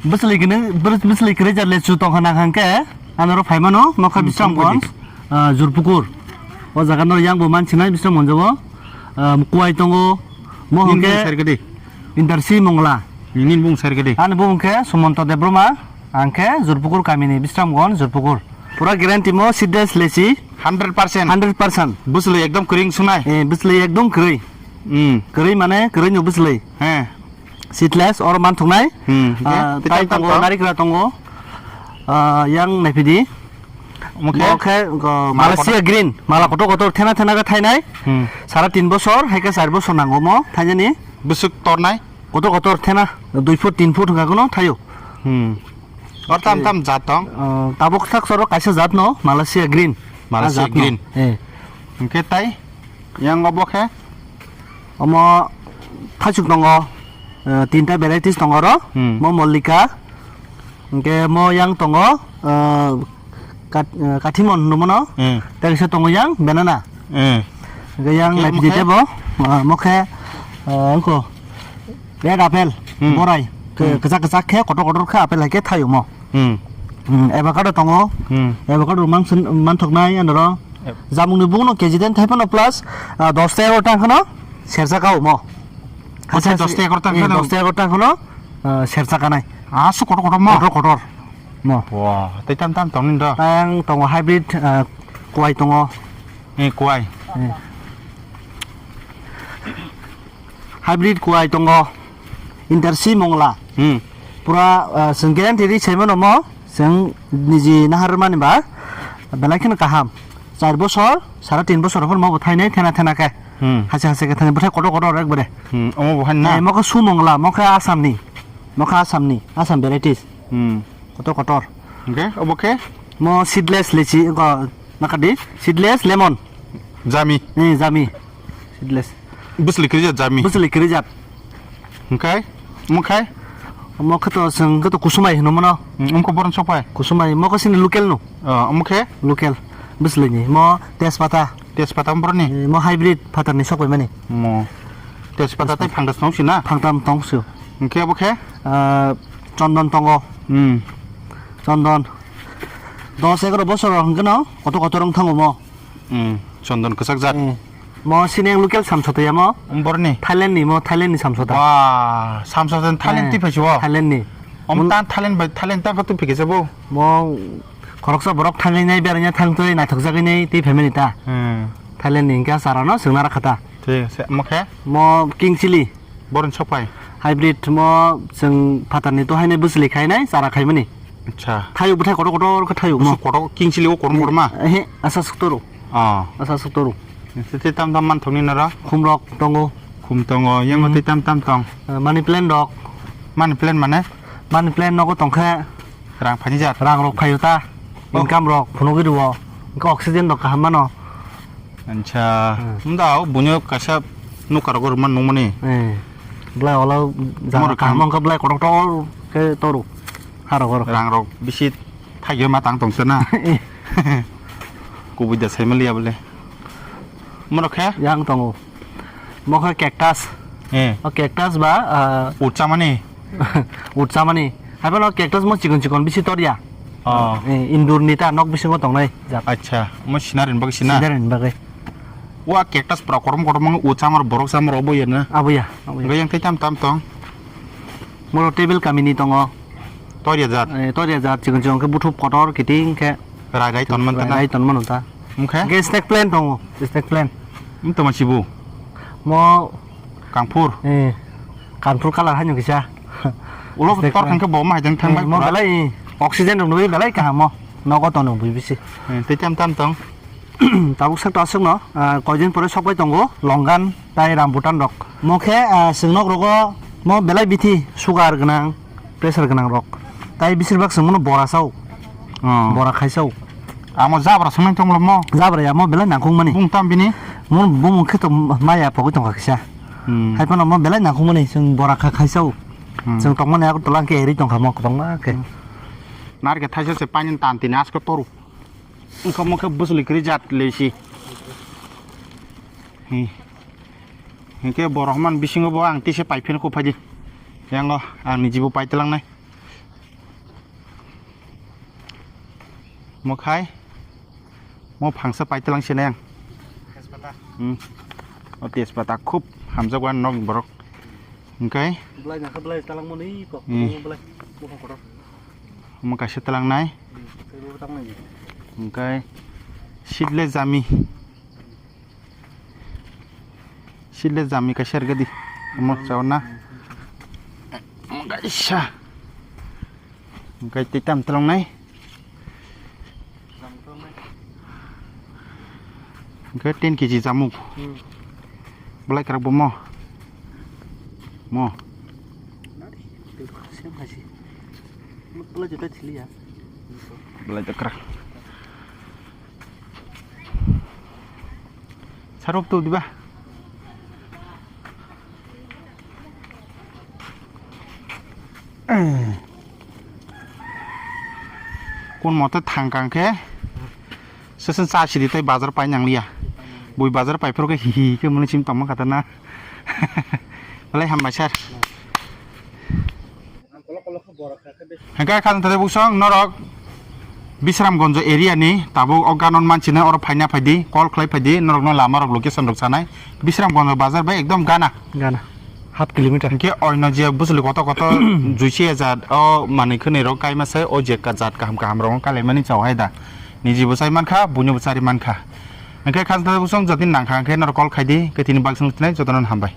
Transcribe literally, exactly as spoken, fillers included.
Bwswlwi gwnwi, bwswlwi kwrwi jat lechu tongkha nang hangkhe, anoro phaimano, nokha hmm, Bisramganj, ah, Jurpukur. O jaga no yang bo mansinai Bisramganj o, ah, Kuai tongo, mo hwnkhe Indarsi Mongla. Nini bung sergedi. Ani bung khe Sumonto Debbarma, ang khe Jurpukur kamini, Bisramganj, Jurpukur. Pura guarantee mo seedless lechi. Hundred percent. Hundred percent. Bwswlwi ekdom kwrwi wngsunai. Eh, bwswlwi ekdom kwrwi. Hmm. Kwrwi mane kwrwi no bwswlwi. He. Seedless oro manthoknai. Hmm. Ah, tei tai tongo, tongo, narikra tongo. Ah, yang naipidi. Omo khe? Omo khe, ah, Malaysia green. Mala kotor kotor thena thena khe thainai. Hmm. Sara tin bosor, hai khe char bosor nango omo thainani. Bwswk tornai? Kotor kotor thena, dui foot, tin foot hwnkha kheno thaio. Hmm. Or tam tam jat tong? Ah, tabuk sak soro kaisa jat no, Malaysia green. Malaysia green. Ah, jat no. Eh. Hwnkhe tai? Yang obo khe? Omo thaichuk tongo, eh, tinta varieties tongo oro. Hmm. Mo Mollika, hwnkhe mo yang tongo, eh, kat-, eh, kathimon hinwi mano. Hmm. Tei kaisa tongo yang banana. Hmm. Hwnkhe yang naipidi tebo, eh, mo khe, eh, wngkho red apple, hmm, borai. Ke-, hmm, kwchak kwchak khe, kotor kotor khe apple hai khe thaio mo. Hmm. Hmm, avocado tongo. Hmm. Avocado mang-, manthoknai anoro. Yep. Jamungni bungno K G den thai phano plus, ah, dos ta egarota kheno sersa ka omo. Ote dos ta egarota eh, kheno? Dos ta egarota kheno, ah, sersa kanai. Ah, su kotor kotor mo? Kotor kotor mo. Wah, tei tam tam tong ni do? Tang tongo hybrid, ah, kuai tongo. Eh, kuai. Eh. Hybrid kuai tongo, Indarsi Mongla. Hmm. Pura, ah, chwng guarantee ri saimano mo, chwng niji nahar mani ba, belai kheno kaham. Char bosor, sara tin bosor phano mo bo thainai thena thena khe. Hmm. Hase hase khe thainai bwthai kotor kotor ekbare. Hmm, omo bo hai na? Eh, mo khe Su Mongla, mo khe Assam ni. Mo khe Assam ni, Assam varieties. Hmm. Kotor kotor. Hwnkhe, obo khe? Mo seedless lechi, ko, nakadi, seedless lemon. Jami. Eh, jami. Seedless. Bwswlwi kwrwi jat jami. Bwswlwi kwrwi jat. Hwnkhe? Omo khe? Omo khe to chwng khe to kusumai hino mano. Hmm, omo khe boron sokphai? Kusumai, mo khe sini local no. Oh, omo khe? Local. Bwswlwi ni. Mo tejpata. Tejpata omo boroni? Eh, mo hybrid phatar ni sokphai mani. Mo. Tejpata tei phangdas tong si na? Phangtam tong si. Hwnkhe obo khe? Ah, chondon tongo. Hmm. Chondon. Dos egarota bosor hwnkhe no kotor kotor wng thango mo. Hmm. Chondon kwchak jat. Hmm. Mo sini ang local samsotwi mo. Borni? Thailand ni mo, Thailand ni samsota. Wah, samsota Thailand twi phaisi o? Thailand ni. Om tan Thailand bai Thailand tan khe twi phikhe sabo? Mo khoroksa borok thangwi nai beraina thangtwi naithokjagwi nai twi phaimani ta. Hmm. Thailand ni hwnkhe chara no chwngna rakha ta. Thik ase, omo khe? Mo king chili. Boroni sokphai? Hybrid mo chwng phatarni to haino bwswlwi khainai, chara khaimani. Acha. Thayuk bwthai kotor kotor khe thayuk mo. Bwswk kotor, king chili o kotor kotor ma? Ehe, asa suk toru. Oh. Asa suk toru. Tei tam tam manthokni noro? Khumrok tongo. Khum tongo, yango hmm, tei tam tam tong? Eh, money plant rok. Money plant mane? Money plant nogo tongkhe. Rang phaini jat? Rang rok phaio ta. Oh. Income rok phunugwi rwo. Hwnkhe oxygen rok kaham mano. Acha. Hmm. Wngda o buino kaisa nukha rogo rwmani nungmani. Eh. Belai ola jaga kaham wngkha belai kotor kotor khe toru. Harok oro. Rang rok bisi thagio ma tang tongsa na. Eh. Kubui da saimaliya bole. Moro khe? Yang tongo. Mo khe cactus. Eh. O cactus ba, ah, ut chamani. Ut chamani. Hai phano cactus mo chikon chikon bisi torya. Oh. Eh, indoor ni ta nok bisingo tongnai jat. Acha, mo scenery ni bagwi sina? Scenery ni bagwi. Wa cactus pura korom korom wngwi u chamar borok chamar obo ya na? Abo ya, abo ya. Hwnkhe yang tei tam tam tong? Moro table kamini tongo. Torya jat? Eh, torya jat, chikon chikon khe buthup kotor kiting khe. Rai rai ton man ta na? Rai rai ton mano ta. Hwnkhe? Hwnkhe snake plant tongo, snake plant. Wng tongma chibu? Mo Kangphur? Eh, Kangphur colour haino kisa. Ulo tor kangkhe bo ma haideng thang bai mo pura. Belai oxygen rok nugwi belai kaham mo. Nogo tono bui bisi. Eh, tei tam tam tong. Tabuk sak to aswk no, ah, koidin pore sok bai tongo, Longan tai Rambutan rok. Mo khe, ah, chwng nok rogo mo belai bithi sugar gwnang. Pressure gwnang rok. Tai besir bak chwng bono bora sao. Oh. Bora khai sao. Amo jabra swngnai tonglo mo? Jabra ya mo belai nangkukmani. Bung tam bini? Mo bumung khe to maya pogwi tongkha kisa. Hmm. Hai phano mo belai nangkukmani chwng bora kha khai sao. Hmm. Chwng tongmani Agartala hwnkhe eri tongkha mo kwbangma khe. Hmm. Narikhe thaisa se paini tan tini asko toru. Wngkha mo khe bwswlwi kwrwi jat lesi. Hmm. Hinkhe borok man bisingo bo ang tisa pai pheno kok phaidi. Yango ang nijibo pai twlangnai. Mo khai, mo phangsa paitwlang sinai ang. Tejpata. Hmm. O tejpata khub hamjak wan nok borok. Hingkai? Belai nangkha belai talangmani kok. Hmm. Belai buphang kotor. Omo kaisa talangnai. Hmm, tei bo talangnai. Hingkai? Seedless jami. Seedless jami kaisa rwgadi. Omo chauna. Omo kaisa. Hingkai tei tam talangnai. Hingke ten kg jamuk. Hmm. Belai kwrak bo mo. Mo. Belai kwrak. Sarop tu diba? Kun mote thang kang khe sesen cha sidi tei bazar pai nang liya. Bui bazar pai phuru khe hi hi khe muni sim tongma kha na. Belai hambai sir. Hingke khajang thade busong norok Bisramganj area ni tabuk o ganon manchina oro phaina phaidi, call khlai phaidi, norokno lama rok location rok sanai. Bisramganj bazar bai ekdom gana. Gana. Half kilometer. Hingke oino je bujuli koto koto juice jat o manui khwnwi rok kaima sai o je ka jat kaham kaham rok kalaimani chao hai da. Niji bo sai mankha, buino bo chari mankha. Hingke khajang thade busong jotoni nangkha hingke norok call khaidi, ke tini baksa nuksinai jotono hambai.